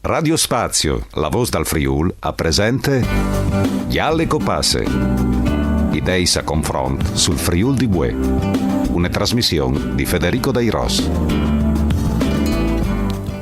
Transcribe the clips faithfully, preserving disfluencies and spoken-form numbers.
Radio Spazio, la voce dal Friul, a presente Gjale Copasse. Idee a confront sul Friul di Bue. Una trasmissione di Federico Dei Ros.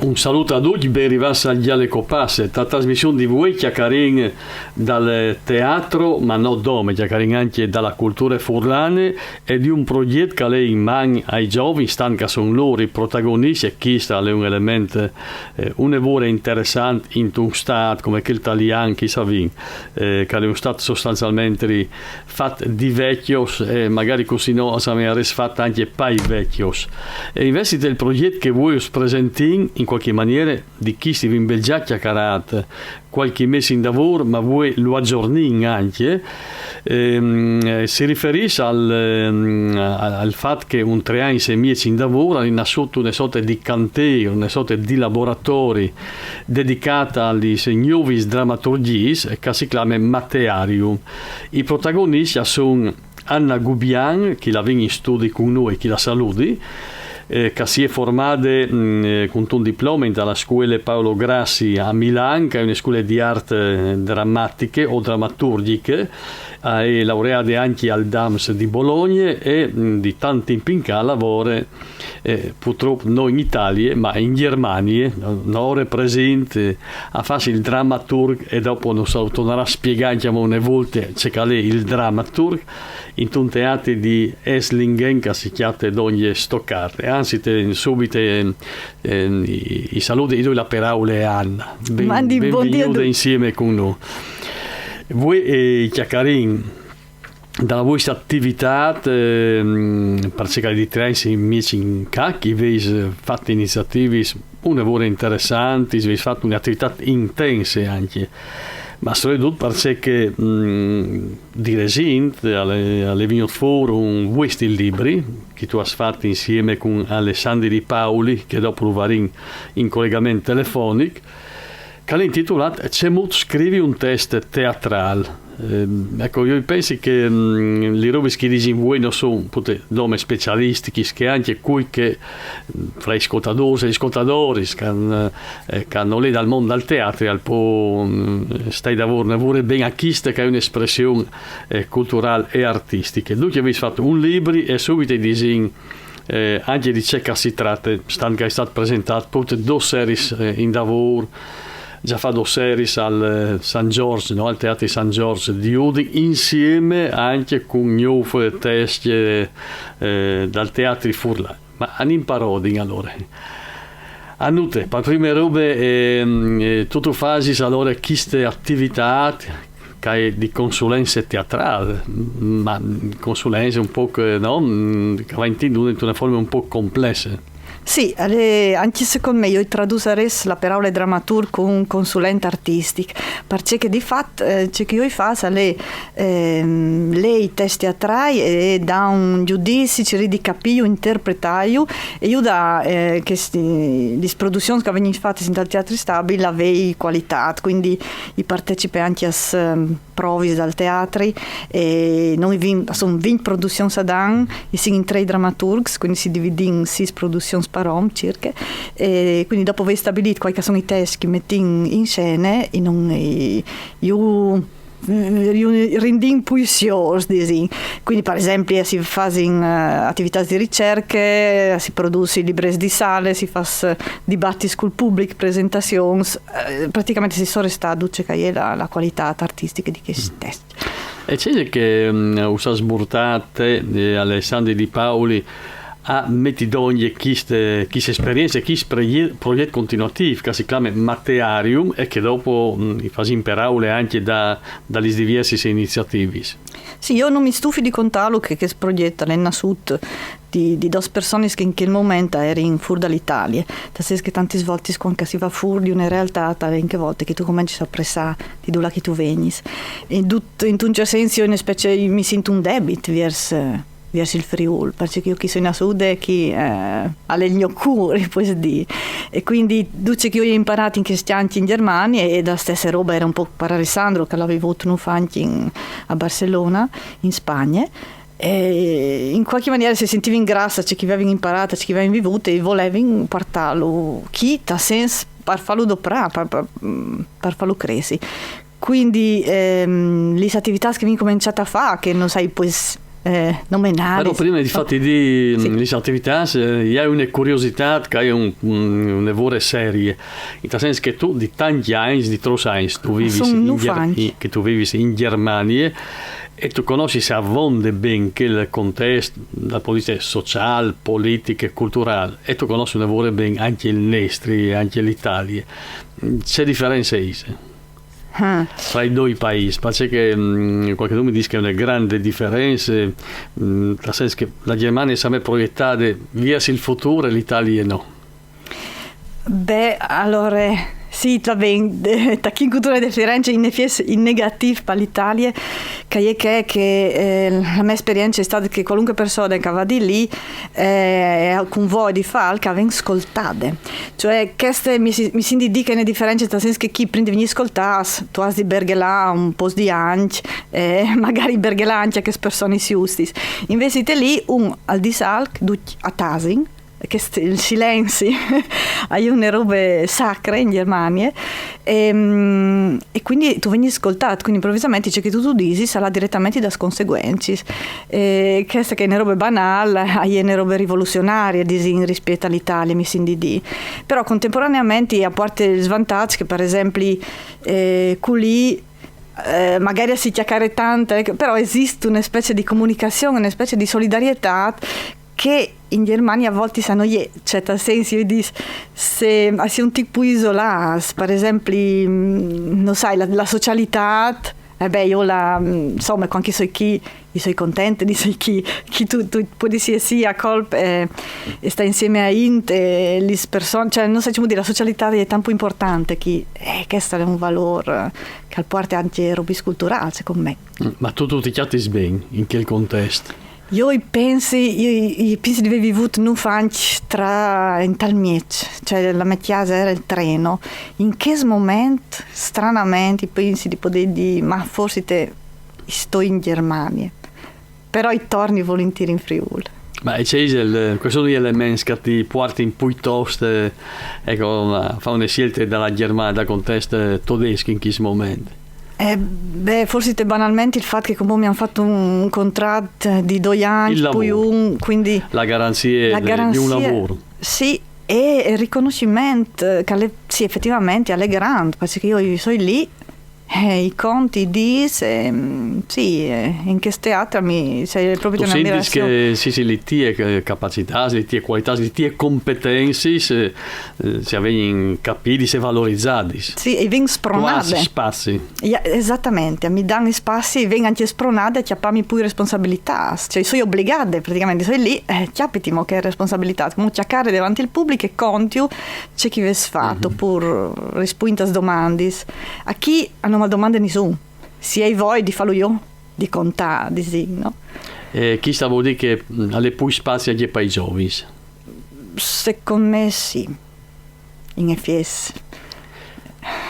Un saluto a tutti, ben arrivati al Gjale Copasse, la trasmissione di Bue, chiacchierin dal teatro, ma no dome, chiacchierin anche dalla cultura furlane e di un progetto che è in man ai giovani, stan che sono loro i protagonisti, e questo è un elemento eh, un evore interessante in un stato come quel italiano, che sappiamo, eh, che è un stato sostanzialmente fatto di vecchios, e magari così no, sappiamo, fatto anche per i vecchios. E invece del progetto che voi us presentì, in qualche maniera, di chi si vin già chiacchierati, qualche mese in lavoro, ma voi lo aggiornì anche, ehm, eh, si riferisce al, ehm, al fatto che un tre anni e sei mesi in lavoro è nasciuto una sorta di cantiere, una sorta di laboratorio dedicato agli nuovi drammaturgis, che si chiama Matearium. I protagonisti sono Anna Gubian, che la viene in studio con noi, che la saludi, eh, che si è formata mm, eh, con un diploma dalla scuola Paolo Grassi a Milano, che è una scuola di arte drammatiche o drammaturgiche, è laureata anche al DAMS di Bologna e mm, di tanti in pincà lavora eh, purtroppo non in Italia ma in Germania, non presente a fare il drammaturg e dopo non so, tornerà a spiegare diciamo, una volta ciò che è il drammaturg in un teatro di Esslingen che si chiama Donje Stoccarte. Anzi, te, subito eh, eh, i, i saluti, io do la parola a Anna. Ben, Mandi, benvenuta insieme con noi. Voi eh, chiacchierin dalla vostra attività eh, per cercare di trarsi invece in cacchi, avete fatto iniziative una volta interessanti, avete fatto un'attività intensa anche, ma soprattutto perché mm, di recente alle, alle Vignoto Forum questi libri che tu hai fatto insieme con Alessandri Di Paoli, che dopo lo faremo in collegamento telefonico, che è intitolato Cemut scrivi un testo teatrale. Eh, ecco, io penso che mh, le robe che dici voi non sono dome specialistiche, che anche qui che fra i scottadori e i scottadori che, eh, che non è dal mondo del teatro al po' mh, stai lavorando pure ben a chiste che è un'espressione eh, culturale e artistica. Dunque avete fatto un libro e subito dici eh, anche di ciò che si tratta, stanno che è stato presentato tutte due serie eh, in lavoro già fa due serie al eh, San Giorgio, no? Al Teatro San Giorgio di Udine, insieme anche con nuove teste eh, dal Teatro Furlan. Ma andiamo in parodia allora. Annute, per prime robe, ehm, eh, tu, tu fai allora queste attività che è di consulenza teatrale, ma consulenza un po' che, no? che va intendute in una forma un po' complessa. Sì, anche secondo me io tradusarei la parola dramaturgo con consulente artistico, perché di fatto eh, ciò che io faccio è eh, lei testi teatrali e da un giudizio cercare di capire, interpretare e io da eh, che le produzioni che vengono fatte in teatri stabili la vei qualità, quindi i partecipe anche a provis dal teatri e noi vin, sono venti produzioni ad an e siamo in tre dramaturgs, quindi si dividin sis produzioni par om circa e quindi dopo aver stabilito quali sono i testi che mettiamo in scena e non e, io rendin pulsiors, disin. Quindi, per esempio, si fanno uh, attività di ricerca, si produce libri di sale, si fa dibattiti col pubblico, presentazioni, eh, praticamente si sono restati ciò che è la, la qualità artistica di questi testi. E c'è che um, usa sburtate eh, Alessandri Di Paoli a mettere in queste, queste esperienze, questo progetto continuativo che si chiama Matearium e che dopo um, fa imperare anche da, dalle diverse iniziative. Sì, io non mi stufi di contarlo che, che progetto è nasciuto di, di due persone che in quel momento erano fuori dall'Italia. Ti sai che tante volte quando si va fuori di una realtà, tante volte che tu cominci a pensare di dove che tu veni. E in un certo senso io in specie mi sento un debito verso verso il Friul, perché io chi sono nassude chi eh, alle il mio cuore, puoi dire. E quindi tutto ciò che io ho imparato in questi anni in Germania e la stessa roba era un po' per Alessandro che l'avevo avuto un anche in, a Barcellona, in Spagna. E in qualche maniera si sentiva in grassa ciò che avevi imparato, ciò che avevi vivuto e volevi portarlo qui, senza par fâlu doprâ, par, par, mm, par fâlu cressi. Quindi, ehm, lis ativitâts che o vin començât a fâ, che no sai, pues, eh, nomenâ. Però prime di fâti dî, sì, lis ativitâts, eh, o ai une curiositât che e je un, un, une vore serie. Intal sens che tu, di tancj agns, di trops agns, tu vivis in Gjer-, in, che tu vivis in Gjermanie, e tu cognossis avonde ben chel contest, dal pont di viste sociâl, politic e culturâl, e tu cognossis une vore ben ancje il nestri, ancje la Italie. Ce diference ise? Ah. Tra i doi paîs, parcè che, mm, cualchidun mi dîs che e je une grande diference, mm, tal sens che la Gjermanie e je proietade viers il futûr e la Italie no. Beh, alore, sì, va ben, eh, tachìn cun tute lis diferencis, in efiets, in negatîf par la Italie, che e je chê che, eh, la mê esperience e je stade che cualunche persone che e va di li, eh, cun voie di fâ alc, e ven scoltade. Cioè, cheste mi si-, mi sint di dî che e je une diference, tal sens che chi prin di vignî scoltât, tu âs di berghelâ un pôc di agns, eh, magari berghelâ ancje chês personis justis. Invezit li, un al dîs alc, ducj a tasin, chest, il silenzi e je une robe sacre in Gjermanie, e, mm, e cuindi tu vegnis scoltât, cuindi improvisamentri ce che tu, tu disis al à diretementri des conseguencis. E cheste che e je une robe banâl, e je une robe rivolucionarie, disìn, rispiet a la Italie, mi sint di dî. Però contemporaneamentri e puarte il svantaç che, par esempli, eh, culì, eh, magari si cjacare tant, eh, però e esist une specie di comunicazion, une specie di solidarietât che in Gjermanie a voltis no je, cioè, tal sens, jo o dîs, se, a si un tic plui isolâts, par esempli, mm, no sai, la, la socialitât, e ben, jo la, mm, insome, cuant che o soi chi, o soi contente di sei chi, chi tu, tu puedis jessi a colp, eh, e stâ insiemi a int, e lis personis, cioè, no sai cemût dî, la socialitât e je tant plui impuartante chi, e chest al è un valôr, eh, che al puarte ancje robis culturâls, secont me. Mm, ma tu, tu ti cjatis ben in chel contest? Jo o pensi, jo o, o pensi di vê vivût nûf agns tra, intal mieç, cioè la mê cjase e jere il treno. In chest moment, stranamente, o pensi di podê dî, ma forsit o stoi in Gjermanie. Però o torni volintîr in Friûl. Ma e ce isal, cuâi sono i elements che ti puartin plui tost, eh, eco, a fâ une sielte da la Gjermanie, dal contest, eh, todesc in chest moment? Eh, beh, forsit banalmentri il fat che cumò mi àn fat un, un contrat di doi agns, plui un, cuindi la garanzie, la garanzie di un lavôr. Sì, e il riconosciment, eh, che al è, sì, efetivamentri al è grant, parcè che jo o soi li, eh, o conti i dîs, e, mm, sì, eh, in chest teatri mi, cioè, e je propit une admirazion. Tu sintis che, sì, sì, lis tiis, eh, capacitâts, lis tiis cualitâts, lis tiis competencis, eh, eh, si vegnin capidis e valorizadis. Sì, e ven spronade. Tu âs spazi. Ja, esatamentri, mi dan spazi, ven ancje spronade a cjapâmi plui responsabilitâts. Cioè, o soi obligade, pratichementri, o soi li, eh, cjapitimi chê responsabilitât, cumò cjacari davanti al public e conti ce che o vês fat, opûr rispuint a domandis. A chi no mal domande nissun. Se o ai voie di fâlu jo, di contâ, disìn, no? E chest al vûl dî che, mm, al è plui spazi ancje pai zovins? Secont me sì. In efiets.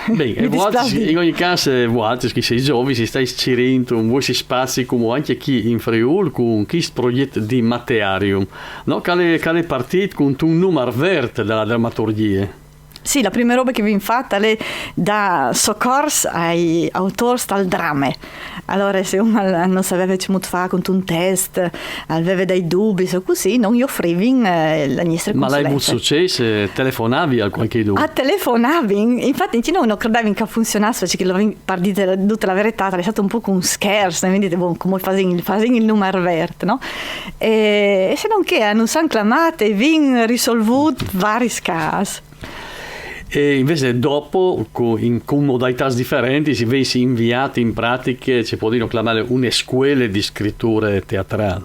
Ben, e voaltris, in ogni câs, eh, voaltris che o sês zovins, o stais cirint un vuestri spazi cumò ancje chi in Friûl cun chest progjet di Matearium, no? Che al è, che al è partît cuntun numar vert da la dramaturgjie. Sì, la prime robe che o vin fat e je dâ socors ai autôrs dal drame. Alore, se un al, al no saveve cemût fâ cuntun test, al veve dai dubis o cussì, nô i ofrivin, eh, la nestre consulence. Ma o ai vût sucès, eh, telefonavi a cualchidun? Ah, telefonavin. Infat, ancje nô no credevin che al funzionàs, parcè che o vin, par dî dute la veretât, al è stât un pôc un scherç, no? O vin dit, bon, cumò o fasìn, o fasìn il numar vert, no? E, e se no che nus àn clamât e o vin risolvût varis câs. E invezit dopo, co-, in, cun modalitâts diferentis, o vês inviât in pratiche, si pues dî, clamâle une scuele di scriture teatrâl.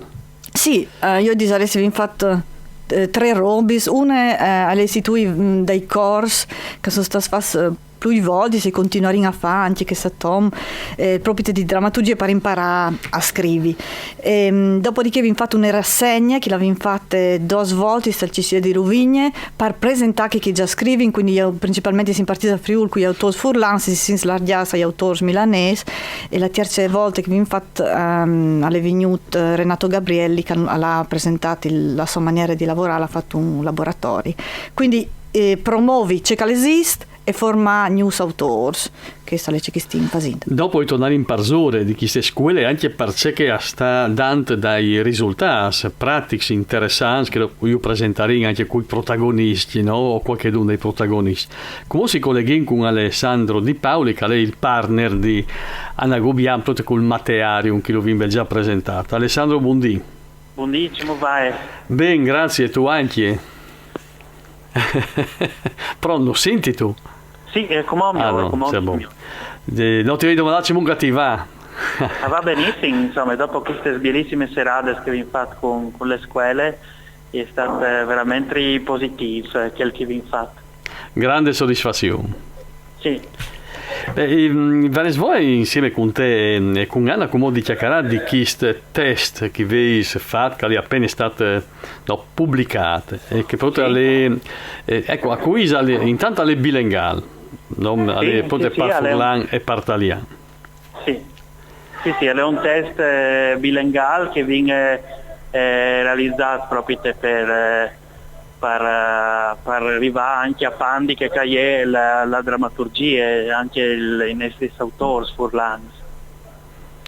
Sì, eh, jo o disarès, o vin fat, eh, trê robis. Une, eh, al è istituît, mm, dai cors, che a son stâts fats, eh, plui voltis e a continuarìn a fâ ancje chest atom, eh, propit di dramaturgjie par imparâ a scrivi. Ehm, dopodiché o vin fat une rassegne, che le vin fate dôs voltis tal C C E di Ruvigne, par presentâ chei che za scrivin, cuindi jo principalmentri o sin partide dal Friûl cui autôrs furlans, o sin slargjâts ai autôrs milanês, e la tierce volte che o vin fat, ehm, al è vignût, eh, Renato Gabrielli, che al à presentât il, la sô maniere di lavorâ, al à fat un laboratori. Cuindi eh, promovi ce che al esist e formâ gnûfs autôrs, che al è ce che o stin fasint. Dopo o tornarìn a parlâ di cheste scuele, ancje parcè che e sta dant dai risultâts pratics interessants, che o presentarìn ancje cui protagoniscj, no? O cualchidun dai protagoniscj. Cumò si coleghìn cun Alessandro Di Pauli, che al è il partner di Ana Gubian, dut cul materiâl che lu vin za presentât. Alessandro, bundì. Bundì, cemût va? Ben, graciis, tu ancje? Però nus sintistu? Sì, eh, cumò mi... Ah, no, cumò mi... Eh, no, ti vevi domandât cemût che ti va. Ah, va benissim, insome, dopo chestis bielissimis seradis che o vin fat cun, cun la scuele, al è stât, eh, verementri positîf, eh, chel che o vin fat. Grande sodisfazion. Sì. Eh, ehm, varès voie insiemi cun te, ehm, e cun Ana, cumò di cjacarâ di chest test che o vês fat, che al è apene stât, eh, no, publicât, e che propit al è, eh, eco, a cui al è, intant al è bilengâl, no? Al è propit par furlan e par talian. Sì. Sì, sì, al è un test, eh, bilengâl che al vin, eh, realizât propit par, eh, par, eh, par rivâ ancje a pandi chê che e je la, la dramaturgjie, ancje i nestris autôrs furlans.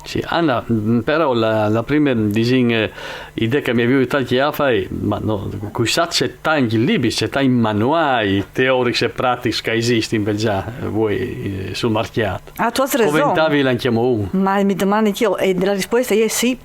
Sì, Ana, mm, però la, la prime, disìn, eh, idee che mi vegnive di fâ, ma no, cui sa ce tancj libris, ce tancj manuâi teorics e pratics che a esistin, ben, za, eh, vuê, eh, sul marcjât. Ah, tu âs reson. Coventavial ancjemò un. Ma mi domandi ancje jo, e la rispueste e je sì.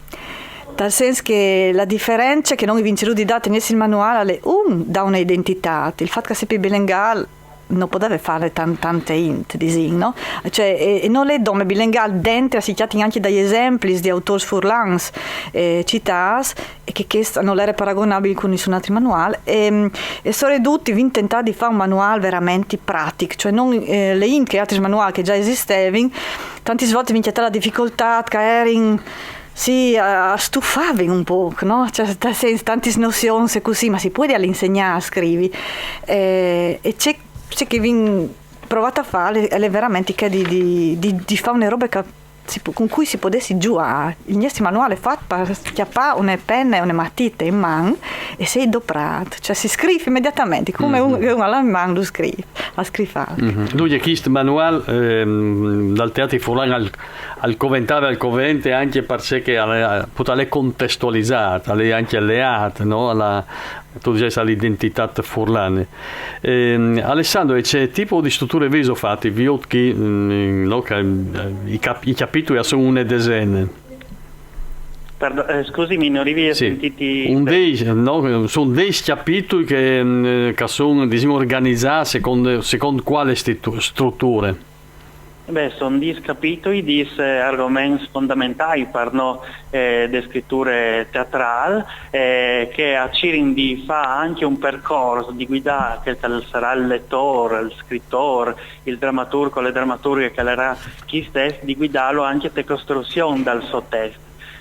Tal sens che la diference che nô o vin cirût di dâ a chest manuâl al è un, dâ une identitât. Il fat che al sedi bilengâl no podeve fâ tant, tante int, disìn, no? Cioè, e, e nol è dome bilengâl, dentri si cjatin ancje dai esemplis di autôrs furlans, eh, citâts, e che chest nol jere paragonabil cun nissun altri manuâl, e, e soredut o vin tentât di fâ un manuâl verementri pratic, cioè no, eh, lis int che altris manuâls che za esistevin, tantis voltis o vin cjatât la dificoltât che a jerin, sì, a, a stufâ un pôc, no? Cioè, tal sens, tantis nozions e cussì, ma si pues insegnâ a scrivi. Eh, e ce, ce che o vin provât a fâ al è, al è verementri chel di, di, di, di fâ une robe che si po-, cun cui si podès zuiâ. Il nestri manuâl al è fat par cjapâ une pene e une matite in man e si doprâ, cioè si scrîf imediatamentri, come un, che un al à in man lu scrîf, al scrîf alc. Duncje, chest manuâl, ehm, dal Teatri Furlan al, al coventave, al covente ancje parcè che al è, al è contestualizât, al è ancje leât, no? Al à, tu disês, a la identitât furlane. Ehm, Alessandro, e ce tipo di struture vêso fat? Viôt chi, mm, no, che, eh, i cap-, i cjapitui a son une desene. Pardon, eh, scusimi, no rivi a sintîti. Un dîs, no, a son dîs cjapitui che, mm, che a son, disìn, organizâts secont, secont cuale stitu-, struture? Ben, a son dîs cjapitui, dîs, eh, argoments fondamentâi par nô, eh, de scriture teatrâl, eh, che a cirin di fâ ancje un percors, di guidâ chel che al sarà il letôr, il scritôr, il dramaturc o la dramaturghe che al learà chest test, di guidâlu ancje te costruzion dal so test.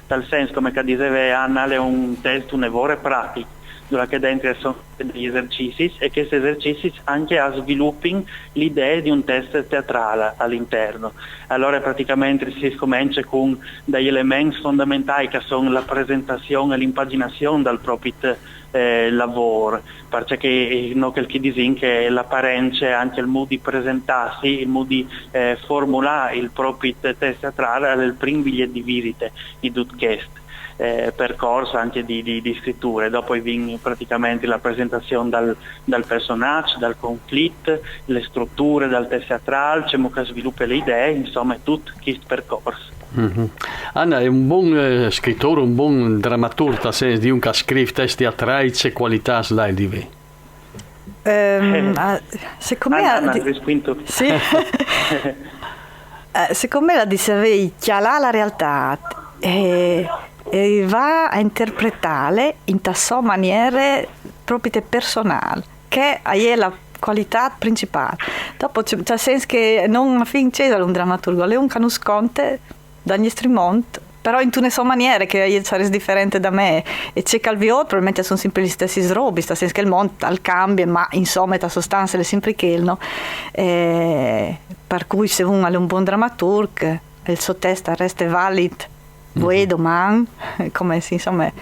Tal sens, come che e diseve Ana, al è un test une vore pratic, dulà che dentri a son dai esercicis e chescj esercicis ancje a svilupin la idee di un test teatrâl al interni. Alore, praticamentri si scomence cun dai elements fondamentâi che a son la presentazion e la impaginazion dal propit, eh, lavôr, parcè che, eh, nô chel che o disìn che la parence, ancje il mût di presentâsi, il mût di, eh, formulâ il propit test teatrâl al è il prin biliet di visite di dut chest, eh, percors ancje di, di, di scriture. Dopo o vin praticamentri la presentazion dal, dal personaç, dal conflit, la struture dal test teatrâl, cemût che al svilupe la idee, insome, dut chest percors. Ana, e un bon, eh, scritôr, un bon dramaturc, tal sens di un che al scrîf test teatrâi, ce cualitâts al à di vê? Ehm, ah, secont me... Ana, Ana, di-, rispuint tu. Sì. Eh, secont me al à di savê cjalâ la realtât e, e rivâ a interpretâle inta sô maniere propit personâl, che e je la cualitât principâl. Dopo, cioè, tal sens che no, a fin ce isal un dramaturc, al è un che nus conte dal nestri mont, però intune sô maniere, che e je, al sarès diferente da me, e ce che al viôt probabilmentri a son simpri lis stessis robis, tal sens che il mont al cambie, ma insome, ta sostance al è simpri chel, no? E par cui se un al è un bon dramaturc, il so test al reste valid, vuê, doman, come se, insome,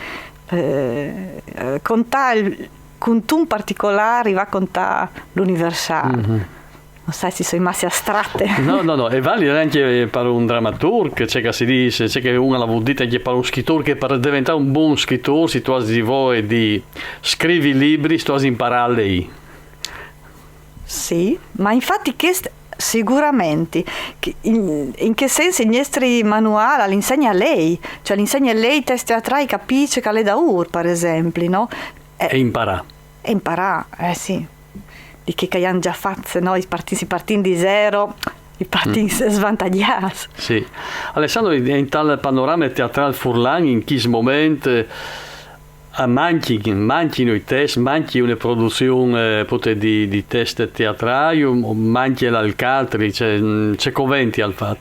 eh, contâ il, cuntun particolâr i va a contâ l'universâl. Non sai se i soi masse astrate. No, no, no, e vâl ancje par un dramaturg, ce che si dîs, ce che un al à dit ancje par un scritôr, che par deventâ un bon scritôr, se tu âs di voie di scrivi libris, tu âs di imparâ a lei. Sì, ma infati chest siguramentri, in chel sens il nestri manuâl al insegne a lei, cioè al insegne a lei test teatrâi, capî ce che al è daûr, par esempli, no? E imparâ. E imparâ, eh sì. Di chei che a àn za fat, se no i partìn, se i partìn di zero, i partìn svantagjâts. Sì. Alessandro, intal panorame teatrâl furlan, in chest moment, eh, mancjin, mancjin i test, mancje une produzion, eh, pûr di, di test teatrâi, o mancje alc altri, ce, ce covential fâ?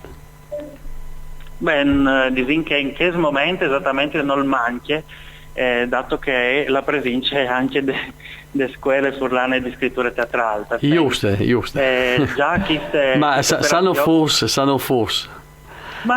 Ben, disìn che in chest moment esatamentri nol mancje, eh, dato che la presince ancje de, de scuele furlane di scriture teatrâl. Juste, juste. Eh, za cheste... Ma se no fos, se no fos.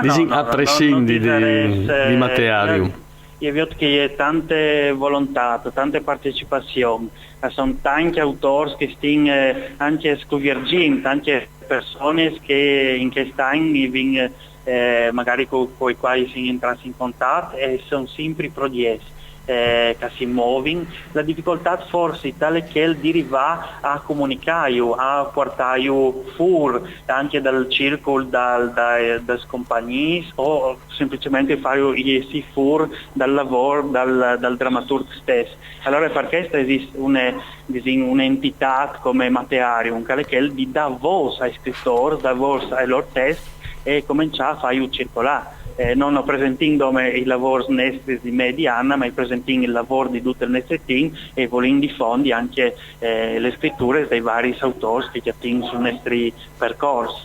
Disìn, a prescindi di Matearium. Jo o viôt che e je tante volontât, tante partecipazion, a son tancj autôrs che a stin, eh, ancje scuvierzint, ancje personis che in chest an i vin, eh, magari co, coi cuâi i sin jentrâts in contat, e a son simpri progjets, eh, che si movin. La dificoltât forsit al è chê di rivâ a comunicâju, a puartâju fûr ancje dal circul, dal, dai, des companjis, o semplicementri fâju jessi fûr dal lavôr dal, dal dramaturg stes. Alore par chest esist une, disìn, une entitât come Matearium, che al è chel di dâ vôs ai scritôrs, dâ vôs ai lôr test e començâ a fâju circolâ. Eh, no, no presentìn dome i lavôrs nestris di me e di Anna, ma i presentìn il lavôr di dut il nestri team e volìn difondi ancje, eh, lis scrituris dai variis autôrs che a àn sul nestri percors.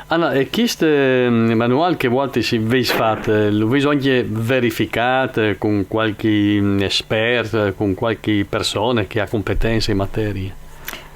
Anna, e chest, eh, manuâl che vualtris i vês fat, eh, lu vêso ancje verificât, eh, cun cualchi, mm, espert, eh, cun cualchi persone che e à competence in materie?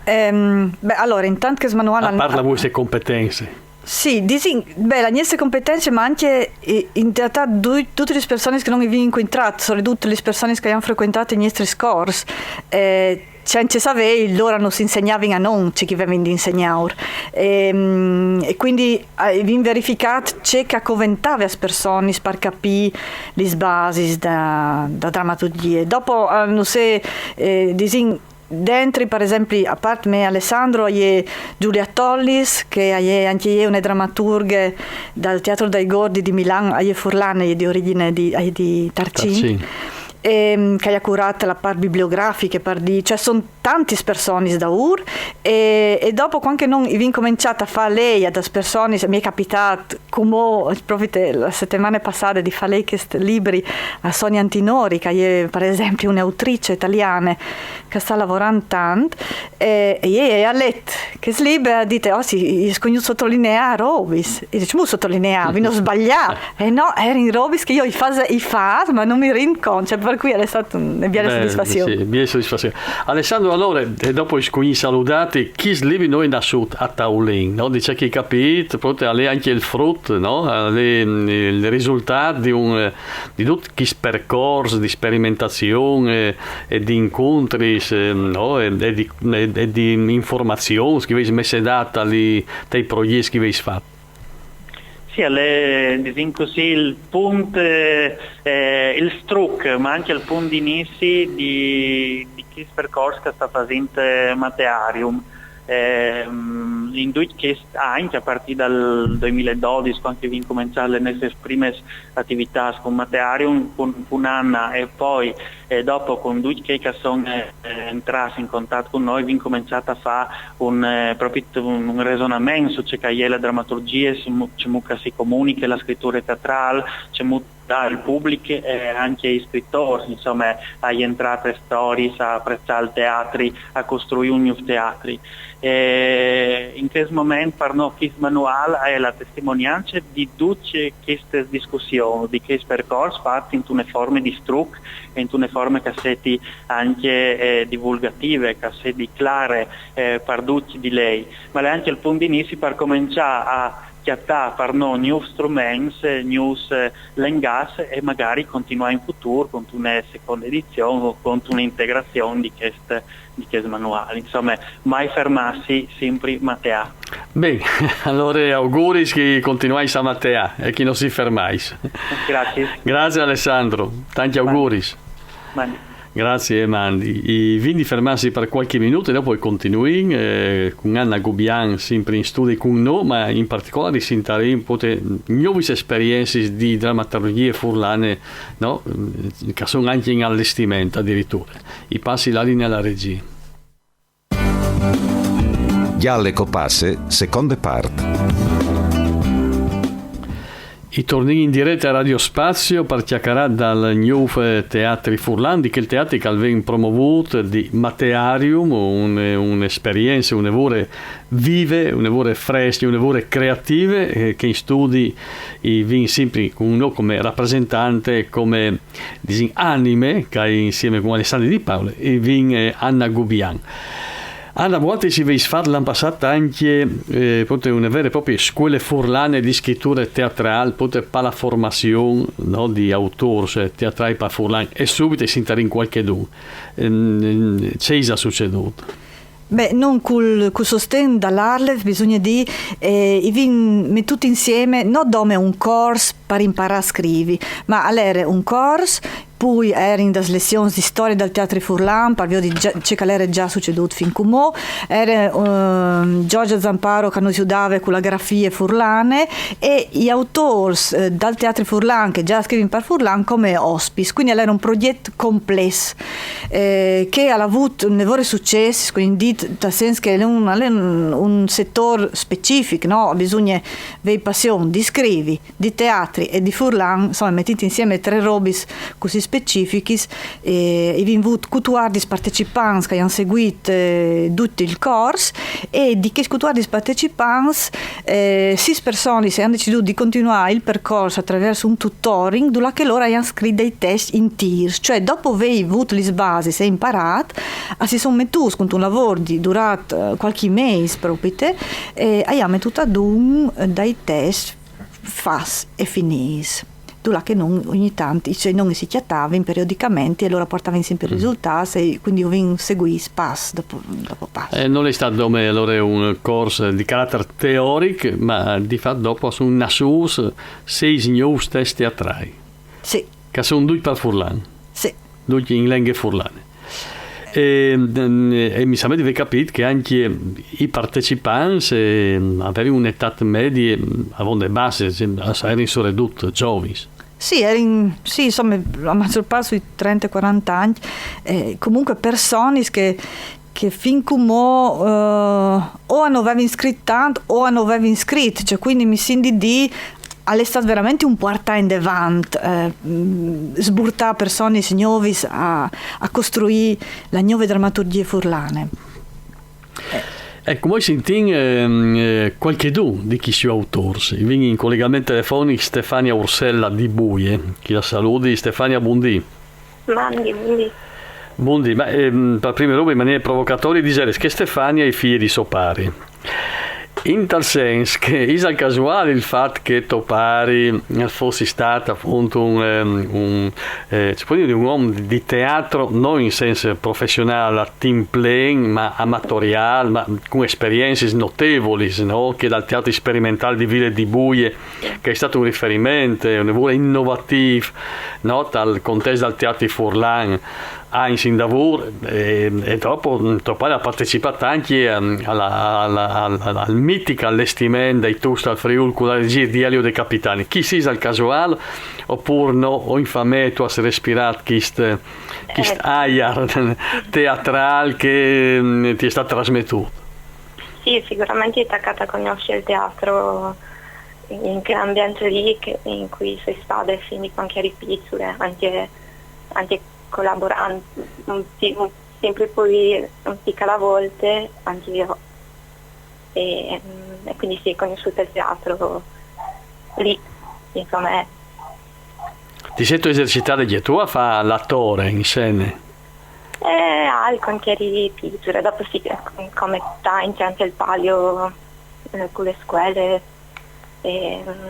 Ehm, beh, alore, intant chest manuâl... A part la vuestre competence. Sì, disìn, beh, la nestre competence, ma ancje, eh, in realtât du-, dutis lis personis che nô i vin incuintrât, soredut lis personis che a àn frecuentât i nestris cors, eh, cence savê, lôr a nus insegnavin a nô ce che i vevin di insegnâur. Ehm, e cuindi, eh, i vin verificât ce che a coventave as personis par capî lis basis da, da dramaturgjie. Dopo, eh, nô, se, eh, disìn, dentri, par esempli, a part me e Alessandro, a je Giulia Tollis, che a je ancje jê une dramaturghe dal Teatro dai Gordi di Milan, a je furlane, a je di origjin di, a je di Tarcin. Tarcin. Ehm, che a à curât la part bibliografiche, par dî, cioè, a son tantis personis daûr, e, e dopo, cuant che nô i vin començât a fâ lei a das personis, mi è capitât, cumò, propit la setemane passade, di fâ lei chest libri a Sonia Antinori, che a je, par esempli, une autrice taliane, che e sta lavorant tant, e, e jê e à let chest libri e à dit: «Oh, sì, i ai scugnût sotelineâ robis.» E o dîs: «Cemût sotelineâ? Vino sbaliât.» E no, a jerin robis che jo i fâs, i fâs, ma no mi rint cont, cioè, par cui al è stât une biele sodisfazion. Sì, biele sodisfazion. Alessandro, alore, e dopo o scugnin saludâti, chest libri nol è nassût a taulin, no? Di ce che o ai capît, propit al è ancje il frut, no? Al è, mm, il risultât di un, eh, di dut chest percors di sperimentazion e, e di incontris, eh, no? E, e di, e, e di informazions che o vês messedât tai, tai progjets che o vês fat. Sì, al è, disìn cussì, il pont, eh, eh, il struc, ma ancje il pont di inizi di, di chest percors che al sta fasint, eh, Matearium. Ehm, in ducj chescj agns, a partî dal doi mil e dodis, cuant che o vin començât lis nestris primis ativitâts cun Matearium, cun, cun Anna e po, eh, dopo cun ducj chei che a son, eh, jentrâts in contat cun nô, o vin començât a fâ un, eh, propit un, un resonament su ce che e je la dramaturgjie, su cemût che si comuniche la scriture teatrâl, cemût dâ il public e ancje i scritôrs, insome, a jentrâ tes storiis, a apreçâ il teatri, a costruî un gnûf teatri. E in chest moment, par nô, chest manuâl al è la testimoniance di dutis chestis discussiuns, di chest percors fat intune forme di struc e intune forme che e sedi ancje, eh, divulgative, che e sedi clare, eh, par ducj di lei, ma al è ancje il pont di inizi par començâ a cjatâ par nô gnûfs struments, eh, gnûfs, eh, lengâts e magari continuâ in futûr cuntune seconde edizion o cuntune integrazion di chest, di chest manuâl. Insome, mai fermâsi, simpri mateâ. Ben, alore auguris che continuais a mateâ e che no si fermais. Grazie. Grazie Alessandro, tancj auguris. Mandi. Grazie, mandi. I vin di fermâsi par cualchi minût e dopo continuìn, eh, cun Anna Gubian, simpri in studi cun nô, ma in particolâr i sintarìn, pote, gnovis esperiencis di dramaturgjie furlane, no? Che a son ancje in alestiment adiriture. I passi la linie a la regjie. Gjale copasse, seconde part. I tornìn in direte a Radio Spazio par cjacarâ dal gnûf, eh, Teatri Furlan, di chel teatri che al ven promovût di Matearium, un, eh, une esperience une vore vive, une vore frescje, une vore creative, eh, che in studi i vin simpri cun nô come rapresentante, come disìn, anime, che e je insieme cun Alessandri Di Paule, e vin, eh, Anna Gubian. Anna, vualtris i vês fat l'an passât ancje, eh, pote, une vere e proprie scuele furlane di scriture teatrâl, pote, par la formazion, no, di autôrs, eh, teatrâi par furlan, e subit i sintarìn cualchidun. Ehm, ce isal sucedût? Beh, nô cul, cul sosten da l'ARLeF, bisugne dî, eh, i vin metût insieme no dome un cors par imparâ a scrivi, ma al jere un cors, pui a jerin das lezions di storie dal teatri furlan, par viodi za ce che al jere za sucedût fin cumò, a jere, ehm, Giorgia Zamparo che nus judave cu la grafie furlane e i autôrs, eh, dal teatri furlan che za a scrivin par furlan come ospits. Cuindi al jere un progjet complès, eh, che al à vût une vore sucès, cuindi, tal sens che al è un, al è un, un setôr specific, no? Bisugne vê passion di scrivi, di teatri e di furlan, insome, metint insieme trê robis cussì specifichis, e i vin vût cutuardis partecipants che a àn seguît, eh, dut il cors, e di chescj cutuardis partecipants, eh, sîs personis a àn decidût di continuâ il percors a travers un tutoring, dulà che lôr a àn scrit dai tescj intîrs, cioè dopo vê vût lis basis e imparât, a si son metûts cuntun lavôr di, durât, eh, cualchi mês propite, e a àn metût adun, eh, dai tescj fats e finîts. Dulà che nô ogni tant, cioè, nô si cjatavin periodicamenti e lôr a puartavin simpri risultâts e cuindi o vin seguîts pas dopo, dopo pas. Eh, nol è stât dome alore un cors di caratar teoric, ma di fat dopo a son nassûts sîs gnûfs tescj teatrâi. Sì. Che a son ducj par furlan. Sì. Ducj in lenghe furlane. E, e mi somee di vê capît che ancje i partecipants, eh, a vevin une etât medie avonde basse, cioè, a jerin soredut zovins. Sì, a jerin, sì, insome, la maggior part sui trente quarante agns, eh, comunque personis che, che fin cumò, eh, o a no vevin scrit tant o a no vevin scrit, cioè, cuindi mi sint di dî, al è stât verementri un puartâ indevant, eh, mm, sburtâ personis gnovis a, a costruî la gnove dramaturgjie furlane. Eco, cumò i sintìn, ehm, eh, cualchidun di chescj autôrs. I vin in colegament telefonic Stefania Ursella di Buie, che a saludi. Stefania, bundì. Mandi, bundì. Bundì, ma, ehm, par prime robe, in maniere provocatorie, i diseris che Stefania e je fie di so pari. In tal sens che isal casuâl il fat che to pari al fossi stât apont un, ehm, un, eh, si pues dî, un om di teatri, no in sens professionâl a timp plen, ma amatoriâl, ma cun esperiencis notevolis, no? Chê dal Teatri Sperimentâl di Vile di Buie, che al è stât un riferiment, eh, une vore inovatîf, no? Tal contest dal teatri furlan, agns indavôr, e, e dopo, mm, to pari al à partecipât ancje a, a la, a la, al, al, al mitic alestiment dai Tûfs tal Friûl cu la regjie di Elio De Capitani. Chest isal casuâl, opûr no, o in famee tu âs respirât chest, chest, eh, aiar teatrâl che, mm, ti è stât trasmetût? Sì, sigurementri o ai tacât a cognossi il teatri in chel ambient li, che, in cui o soi stade fin di cuant che o jeri piçule, ancje, ancje colaborant, un pi-, un, simpri po un tic a la volte, ancje jo. e, e quindi si è conosciuto il teatro lì, insomma. È... Ti sei esercitata anche tu a fare l'attore in scena? Eh, alcun che eri più, dopo sì, come sta in centro il palio, eh, con le scuole, e, mm,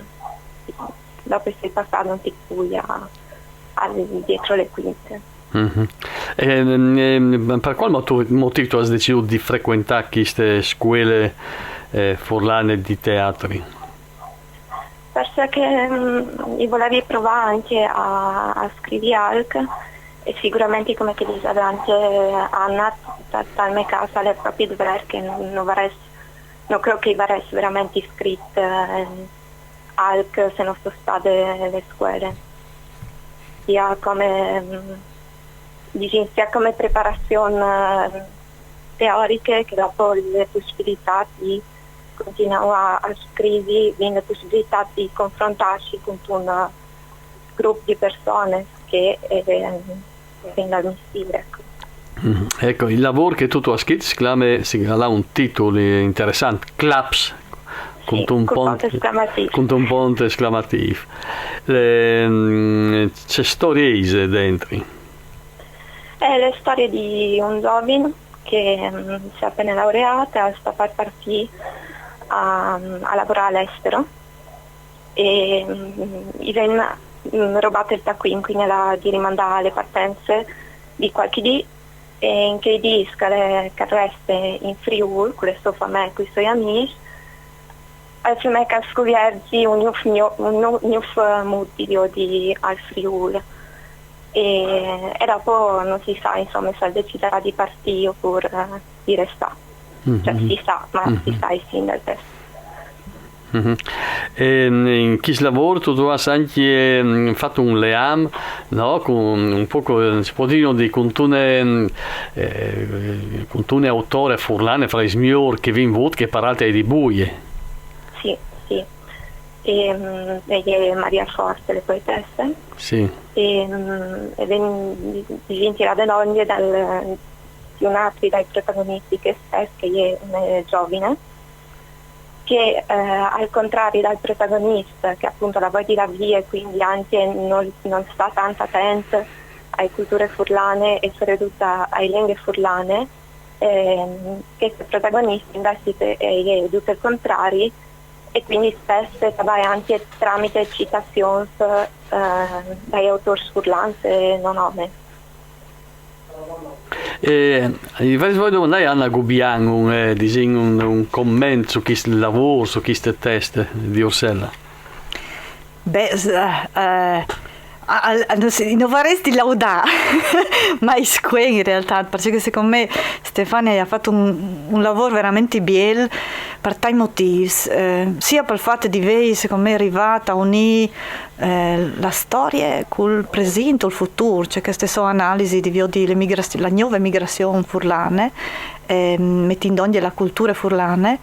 dopo sei passato un po' più a, a, dietro le quinte. Mm-hmm. E, mm, per qual motivo tu hai deciso di frequentare queste scuole eh, furlane di teatri? Perché mm, io volevo provare anche a, a scrivere alc e sicuramente come che dice anche Anna, tal me caso è proprio vero che non, non, varesse, non credo che varesse veramente scritto eh, alc se non sono state le scuole, sia come, mm, diciamo, sia come preparazione teoriche che dopo le possibilità di continuare a scrivere, le possibilità di confrontarsi con un gruppo di persone che eh, vengono a mistire. Ecco. Mm-hmm. Ecco, il lavoro che tu, tu hai scritto si chiama, si chiama un titolo interessante, Claps, con sì, un ponte esclamativo. Con un ponte esclamativo. Le, mm, c'è storie ise dentro. È la storia di un giovane che mm, si è appena laureata, sta per partire a, a lavorare all'estero e mm, gli viene mm, rubato il taccuino, quindi la di rimandare le partenze di qualche dì e in che dì che resta in Friuli con le sue famiglie, con i suoi amici, al fine che scuviergi un gnuf, un gnuf mutiglio di al Friuli e, e dopo non si sa insomma se deciderà di partire oppure di restare. Cioè si sa, ma si sa il sindaco. Mm-hmm. E in questo lavoro tu hai anche fatto un leam, no? Con un poco, si può dire, di contune, eh, contune autore furlane fra i smior che vi invot che parlate di buie. Sì, sì. E, e Maria Forte, le poetesse. Sì. E, e ven, tirate donde dal, di un altro dai protagonisti che, che è una giovane che eh, al contrario dal protagonista che appunto la vuoi tirare via e quindi anche non, non sta tanto attento alle culture furlane e soprattutto alle lingue furlane, eh, che il protagonista invece è, è tutto il contrario e quindi spesso va anche tramite citazioni eh, dai autori furlani non nome. E vi voglio domandare a Anna Gubian un, eh, un, un commento su questo lavoro, su queste teste di Ursella. Beh, eh, eh, non vorresti laudare, ma isquen in realtà, perché secondo me Stefania ha fatto un, un lavoro veramente bello per tanti motivi, eh, sia per il fatto di vei, secondo me, è arrivata a unire eh, la storia col presente, il futuro, cioè queste sono analisi di, di la nuova migrazione furlane, eh, mettendo anche la cultura furlane.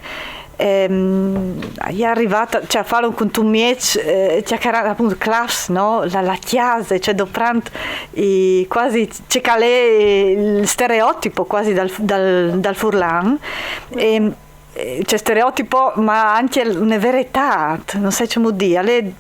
Ehm, è arrivata cioè, a fare un contumieç eh, chiacchierare appunto claps no? La, la chiesa cioè doprant e quasi c'è il stereotipo quasi dal, dal, dal furlan e, c'è stereotipo ma anche una verità non sai come dire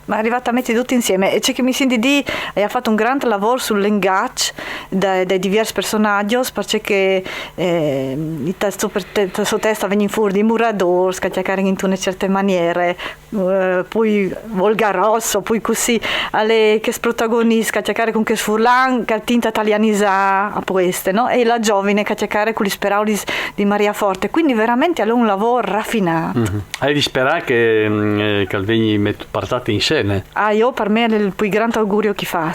ma è arrivata a mettere tutti insieme e c'è che mi senti di ha fatto un grande lavoro sul linguaggio dai, dai diversi personaggi perché eh, il testo per te, testo testa veniva fuori di murador scagliacare in una certa maniera eh, poi volgaroso poi così alle che protagonista scagliacare con che furlan che tinta italianisa a poeste no? E la giovane scagliacare con gli speraulis di Maria Forte quindi veramente è un lavoro raffinato mm-hmm. Hai di sperare che, mm, eh, che vegni portato in scena? Ah, io per me è il più grande augurio che fa.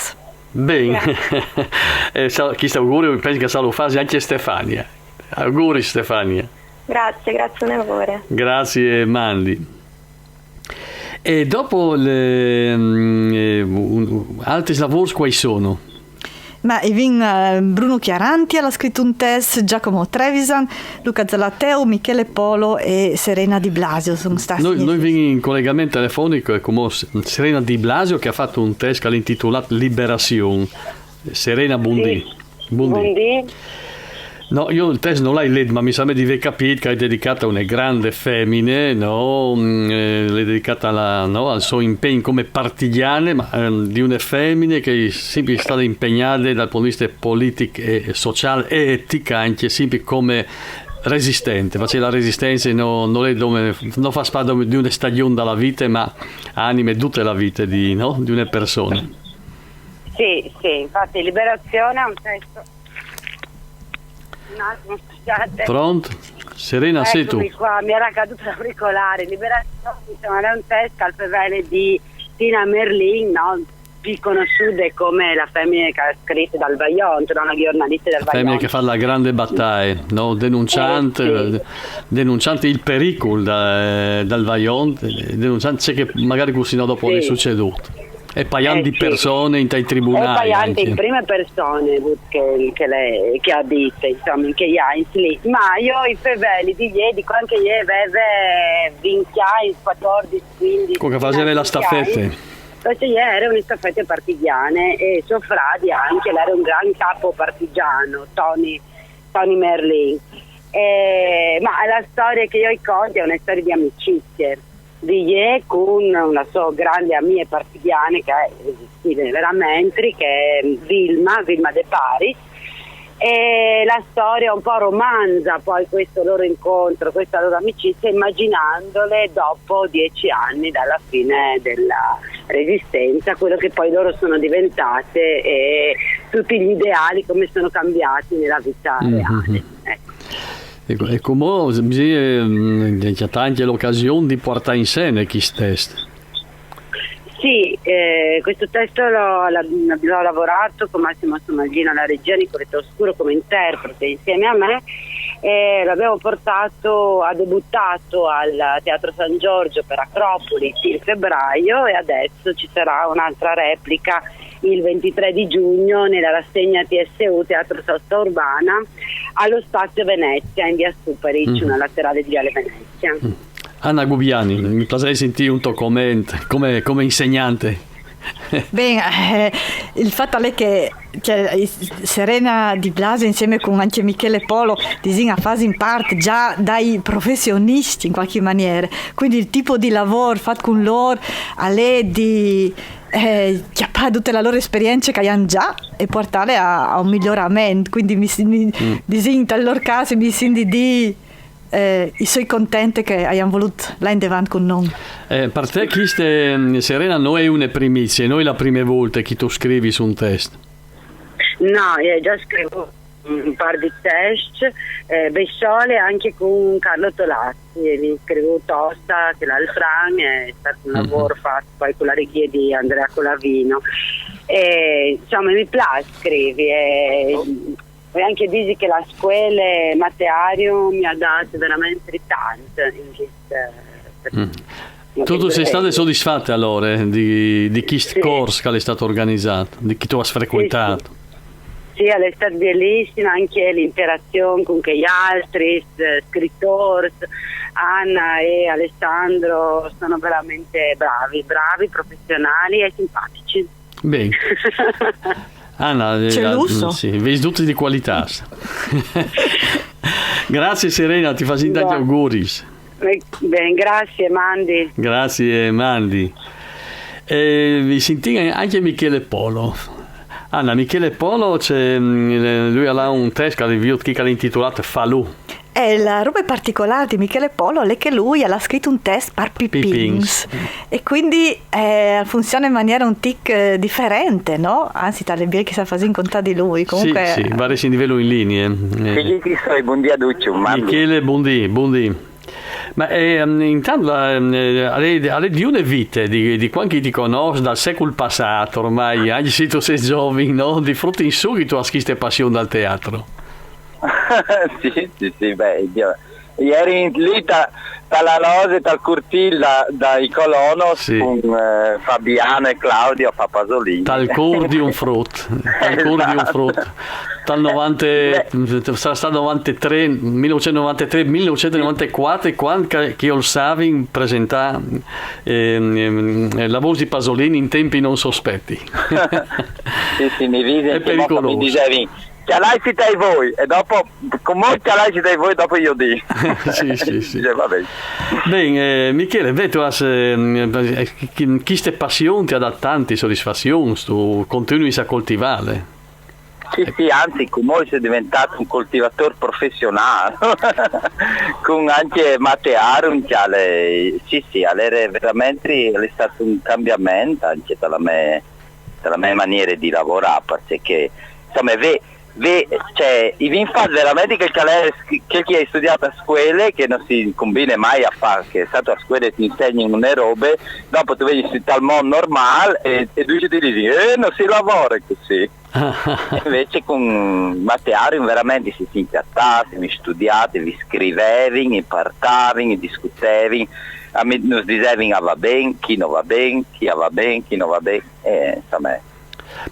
Bene, eh, questo augurio penso che lo fa anche Stefania. Auguri Stefania. Grazie, grazie mille a voi. Grazie Mandi. E dopo le, mm, eh, altri lavori quali sono? Ma i vin uh, Bruno Chiaranti ha scritto un test, Giacomo Trevisan, Luca Zalateu, Michele Polo e Serena Di Blasio sono stati. Noi, noi vin in collegamento telefonico con Serena Di Blasio che ha fatto un test che l'ha intitolato Liberazione. Serena, buondì. Sì. Buondì. Buondì. No, jo il test no l'ai let, ma mi sembra di aver capito che l'hai dedicata a una grande femmina, no? Mm, eh, l'hai dedicata alla, no, al suo impegno come partigiana, ma ehm, di una femmina che è sempre stata impegnata dal punto di vista politico e sociale e etico, anche sempre come resistente. Perché la resistenza no, no, è dove, no fa parte di una stagione della vita, ma anima tutta la vita di, no? Di una persona. Sì, sì, infatti Liberazione è un testo. Un attimo, scusate. Pronto? Serena, sei tu? Eccomi qua, mi era caduto l'auricolare. Liberazione, insomma, è un testo al fevele di Tina Merlin, no? Più conosciuta come la femmina che ha scritto dal Vajont, no? La giornalista del La femmina Vajont. Che fa la grande battaglia, no? Denunciante, Eh, sì. Denunciante il pericolo da- dal Vajont, denunciante ciò che magari così no dopo Sì. È succeduto. E paiando Eh, di sì. Persone in tai E tribunali poi anche anche. In prima persona che, che, le, che ha detto, insomma, in che anni lì. Ma io i feveli di ieri, quando ieri aveva venti anni, quattordici, quindici. Quello che faceva la staffetta. Perché ieri era una staffetta partigiana e suo frate anche, era un gran capo partigiano, Tony, Tony Merlin. Eh, ma la storia che io racconto è una storia di amicizia di Ye con una sua grande amica partigiana che è esistita veramente, che è Vilma, Vilma De Paris. E la storia un po' romanza poi questo loro incontro, questa loro amicizia, immaginandole dopo dieci anni dalla fine della resistenza, quello che poi loro sono diventate e tutti gli ideali come sono cambiati nella vita Mhm. Reale. Ecco. Ecco, e come bisogna mm, c'è anche l'occasione di portare in scena questo test. Sì, eh, questo testo l'ho, l'ho lavorato con Massimo Somaglino alla regia, Nicoletta Oscuro come interprete insieme a me e l'abbiamo portato, ha debuttato al Teatro San Giorgio per Acropolis in febbraio e adesso ci sarà un'altra replica il ventitré di giugno nella rassegna T S U Teatro Sosta Urbana allo Spazio Venezia in via Superic, Mhm. Una laterale di Viale Venezia. Anna Gubiani, mi piacerebbe sentire un tuo commento come, come insegnante. Ben, eh, il fatto è che cioè, Serena Di Blasi insieme con anche Michele Polo disegna fasi in parte già dai professionisti in qualche maniera, quindi il tipo di lavoro fatto con loro è di eh, chiappare tutte le loro esperienze che hanno già e portarle a, a un miglioramento, quindi mi, mi mm. Disegno nel loro caso mi sento di eh, e sono contenta che abbiamo voluto là in avanti con noi. Eh, per te queste, Serena, non è una primizia, non è la prima volta che tu scrivi su un testo? No, io già scrivo un par di testi, eh, Bessole anche con Carlo Tolazzi, e mi scrivo Tosta, che l'altro anno è stato un lavoro mm-hmm. fatto poi con la regia di Andrea Colavino. E, insomma, mi piace scrivere. E... Oh. Poi anche dici che la scuola Mateario mi ha dato veramente tanto in questo. Mm. Tu, tu sei stata soddisfatta allora di, di chi sì. Corso che è stato organizzato, di chi tu hai frequentato? Sì, sì. Sì, è stata bellissima anche l'interazione con gli altri scrittori. Anna e Alessandro sono veramente bravi, bravi, professionali e simpatici. Bene. Anna, eh, sì, vedi tutti di qualità. Grazie Serena, ti faccio tanti auguri. Ben, grazie, mandi. Grazie, mandi. E vi sentite anche Michele Polo. Anna, Michele Polo, c'è, mm, lui ha un testo che è intitolato Falù. E la roba particolare di Michele Polo è che lui ha scritto un testo per Pippins. Pippins. E quindi eh, funziona in maniera un tic eh, differente, no? Anzi, tale bene che si fa in conto di lui. Comunque... Sì, sì, pare si livello in linea. Eh. Sì, sì, sì, buongiorno a tutti. Michele, buongiorno, buongiorno. Ma eh, intanto eh, alle, alle di una vita di, di quando ti conosco dal secolo passato ormai, anche se tu sei giovane, no? Di fronte in subito a questa passione dal teatro. Sì, sì, sì, beh, io, ieri in lì tra la Lose, tal Curtil, da, dai Colonos sì. Con eh, Fabiano e Claudio a Pasolini. Tal Cor di un Frut, tal Cor di un Frut. Tal novanta, sarà stato novantatré, millenovecentonovantatré, millenovecentonovantaquattro, quando che io Savin presentà ehm, ehm, la voce di Pasolini in tempi non sospetti. Sì, sì, mi vide. È pericoloso. Cjalai si tai voi, e dopo, come cjalai si tai voi, dopo io di. Sì, sì, sì. Dice, va bene. Ben, eh, Michele, beh, tu has, eh, chi- chiste passion ti ha dat tanti soddisfazions, tu continuis a coltivarle. Sì, sì, anzi, come sono diventato un coltivatore professionale, con anche Mate Arum, che alle, sì, sì, allora veramente è stato un cambiamento anche dalla mia, dalla mia maniera di lavorare, perché, insomma, ve, ve, cioè, i vin fa veramente che, che, che hai studiato a scuole, che non si combina mai a fare, che è stato a scuole ti insegni una robe, dopo tu vedi tal mondo normale e, e tu ti dici, eh, non si lavora così. Invece con Mate Arum veramente si, si incattava, si studiava, vi scrivevi, vi partavi, vi discutevi, a mi- nos disevi a va ben, chi non va ben, chi a va ben, chi non va ben, e, insomma.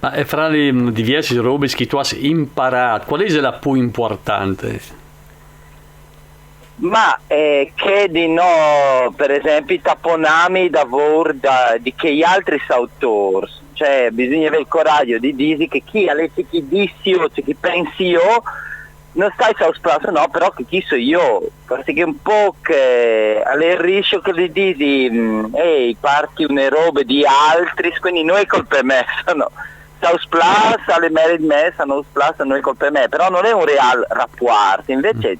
Ma eh, fra le mm, diverse robe che tu has imparato, qual è la più importante? Ma eh, che di no, per esempio, taponami da vor da, di che gli altri autori, cioè bisogna avere il coraggio di dire che chi ha letto chi dissi io, cioè chi pensi io, non stai a spazio, no, però che chi so io, perché un po' che all'erriscio che li dici, mm, ehi, parti una roba di altri, quindi non è colpa mia, no. Saus Plus alle merito me, Saus Plus non è colpa mia, però non è un real rapporto, invece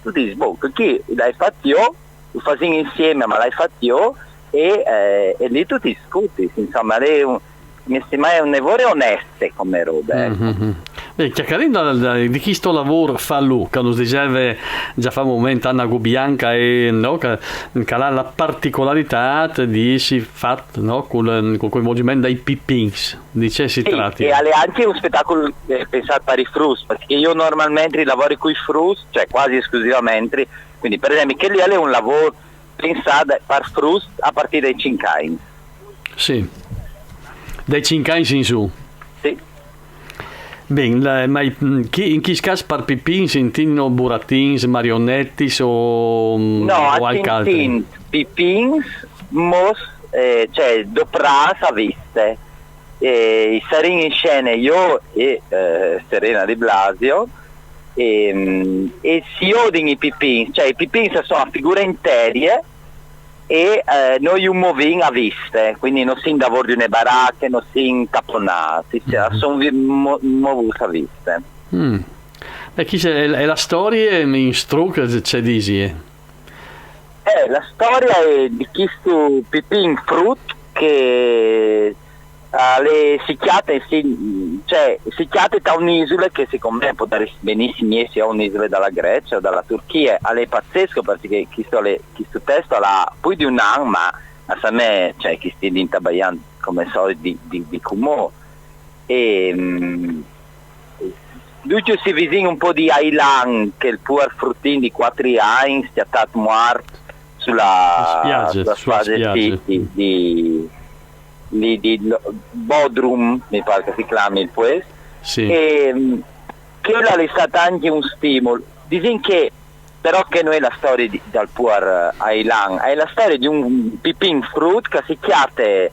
tu dici, boh, perché l'hai fatto io, lo facciamo insieme, ma l'hai fatto io, e, eh, e lì tu ti discuti, insomma, è un, mi sembra un errore oneste come roba. Ecco. Mm-hmm. Beh, chiacchierando di questo lavoro fa Luca, nos diceva già fa un momento Anna Gubianca e no, che, che ha la particolarità di si fatto no, con, con il coinvolgimento dei Pippins, di che si sì, tratta? E alle anche un spettacolo eh, pensato per i frutti, perché io normalmente lavoro con i frutti, cioè quasi esclusivamente, quindi per esempio che lì è un lavoro pensato per frutti a partire dai cinque anni. Sì, dai cinque anni in su. Sì. Ben, la, ma chi, in chi cas par Pippins intino burattins, marionetis o No, o a Tintin, Pippins, mos, eh, cioè, doprà a viste. Eh, I sarin in scena io e eh, Serena Di Blasio e, mm, e si odin i Pippins, cioè i Pippins sono a figura interie e eh, noi un movin a viste, quindi non si davor di una baracca, non si incaponati, cioè, sono vi- mo- movuti a viste. Mm. E chi è, è la storia in struc c'è disi? Eh, la storia è di questo Pipin Frut che alle, si chiate, si, cioè, si chiate da un'isola che secondo me può dare benissimo essere un'isola dalla Grecia o dalla Turchia, alle pazzesco perché questo, alle, questo testo ha più di un anno, ma a me, cioè, che sti in Tabayan come so di, di, di Cumò e mm, Duccio si vicino un po' di Ailan che il puar fruttin di quattro anni si è stato morto sulla Spiaggia, sulla sulla spiaggia spiaggia. Sì, di, di, di Bodrum mi pare che si chiami il paese Sì. E mm, quella è stata anche un stimolo. Disin che però che non è la storia di, dal puar Ailan, è la storia di un Pipin Frut che si chiate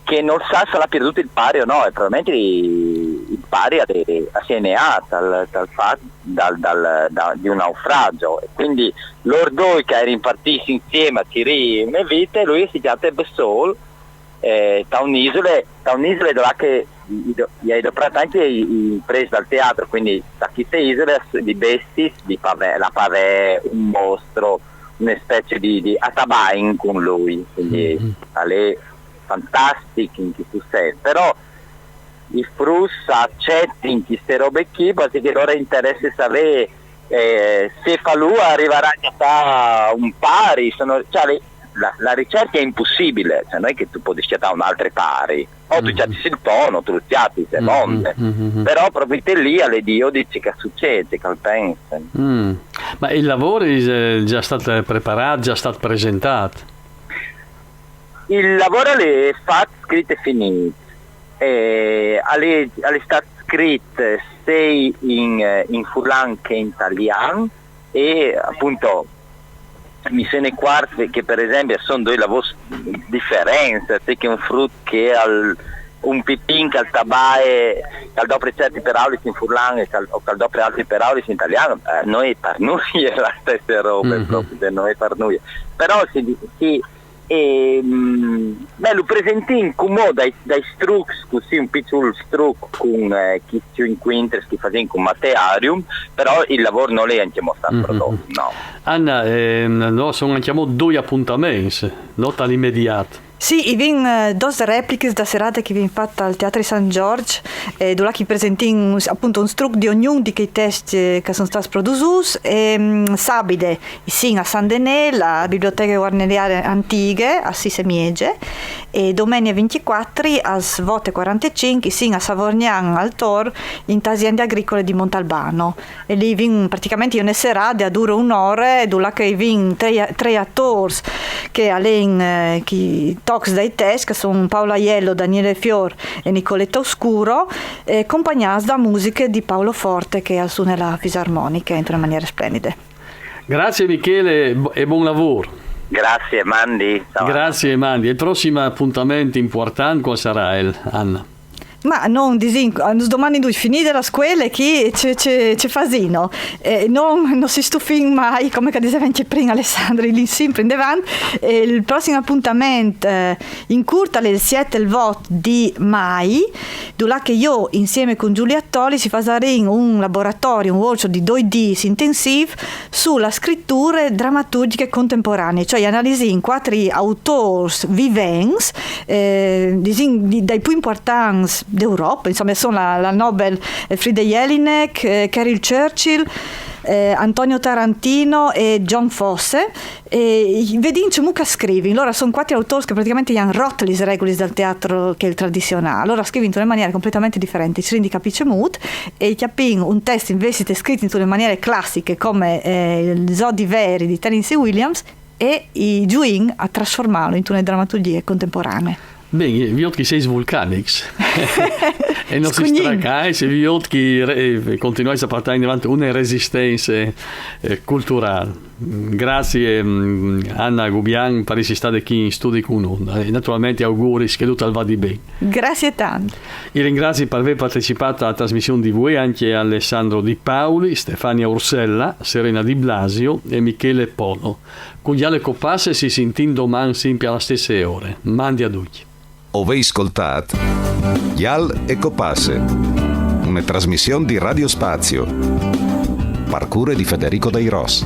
che non sa se l'ha perduto il pari o no, e probabilmente il pari a, a C N A dal, dal, fa- dal, dal, da- di un naufragio. E quindi loro due che erano partiti insieme a tirare le vite, lui si chiama Bessol, eh, da un'isola, da un'isola dove che gli hai doprato anche i, i presi dal teatro, quindi da queste isole di bestie, di pavè, la pavè, un mostro, una specie di, di atabain con lui, quindi mm-hmm. È fantastico in questo senso, però i fruts accettano queste robe qui perché loro interessa sapere eh, se fa lui arriverà a fare un pari, sono, cioè, la, la, ricerca è impossibile, cioè non è che tu puoi schiattare un altro pari, o tu mm-hmm. Chiatti il tono, tu chiatti se mm-hmm. Però proprio te lì alle dio dici che succede, che pensa. Mm. Ma il lavoro è già stato preparato, già stato presentato? Il lavoro l'è fatto, scritto e finito. E alle, alle state scritte sei in, in furlan che in italiano e appunto mi se ne accorgo che per esempio sono due lavori differenze, perché un frut che al, un pipin che al tabae, che al dopre certi peraulis in furlan e che al, o che al dopre altri peraulis in italian, eh, no è par nuie la stesse robe, Mhm. proprio, no è par nuie. Però si, si e, mm, beh, lo presentìn come dai, dai strucs, così un piccolo struc con eh, chi cinquintres che facciamo con Matearium, però il lavoro non è anche molto Mhm. prodotto, no. Anna, eh, no, sono anche due appuntamenti, no, all'immediato. Sì, i vin eh, dos replichis da serate che i vin fatta al Teatro San Giorgio, eh, dove che i presentìn un- appunto un struc di ognun di quei testi eh, che sono stati produsuti. E mm, sabide i sin a San Denel, a Biblioteche Guarneriane Antighe, a Sise Miege, e domenica ventiquattro a svote quarantacinque i sin a Savorgnan al Tor in aziende agricole di Montalbano. E lì vin praticamente una serata, dura un'ora, dove che i vin tre, tre attori che alen eh, chi tocs dai testi, che sono Paola Aiello, Daniele Fior e Nicoletta Oscuro, eh, accompagnati da musiche di Paolo Forte che al suona la fisarmonica in una maniera splendida. Grazie Michele e buon lavoro. Grazie, mandi. Ciao. Grazie, mandi. Il prossimo appuntamento importante qual sarà, Anna? Ma non disin, nos domani noi finite la scuola chi ce, ce, ce fasino. Eh, non, non si stufin mai, come che diceva anche prima Alessandro, lì sempre in davanti. E il prossimo appuntamento eh, in curta è il sette e il vot di mai, dove che io insieme con Giulia Toli si fasarin un laboratorio, un workshop di due D intensivo sulla scrittura drammaturgica contemporanea, cioè analisin quattro autori viventi, eh, disin, di, dai più importanti d'Europa, insomma sono la, la Nobel eh, Frieda Jelinek, eh, Carol Churchill, eh, Antonio Tarantino e John Fosse. E vedin ciò che scrivin, loro sono quattro autori che praticamente hanno rotto le regole del teatro che è il tradizionale. Loro scrivono in una maniera completamente differente, ci rende capisce mood e capin un testo invece scritto in una maniera classica come eh, il Zoo di Veri di Tennessee Williams e i giuin a trasformarlo in una drammaturgia contemporanea. Beh, vi ho che sei vulcanics. E non si stracca, eh, se vi ho che eh, continuate a portare in avanti una resistenza eh, culturale. Grazie mm, Anna Gubian per essere stata qui in studio con noi. E naturalmente auguri che tutto vada bene. Grazie tanto. I ringrazio per aver partecipato alla trasmissione di voi anche Alessandro Di Paoli, Stefania Ursella, Serena Di Blasio e Michele Pono. Con Jal e Copasse si sentim doman sempre alla stessa ora. Mandi a tutti. Ovei scoltat Jal e Copasse, una trasmissione di Radio Spazio, par cure di Federico Dei Ros.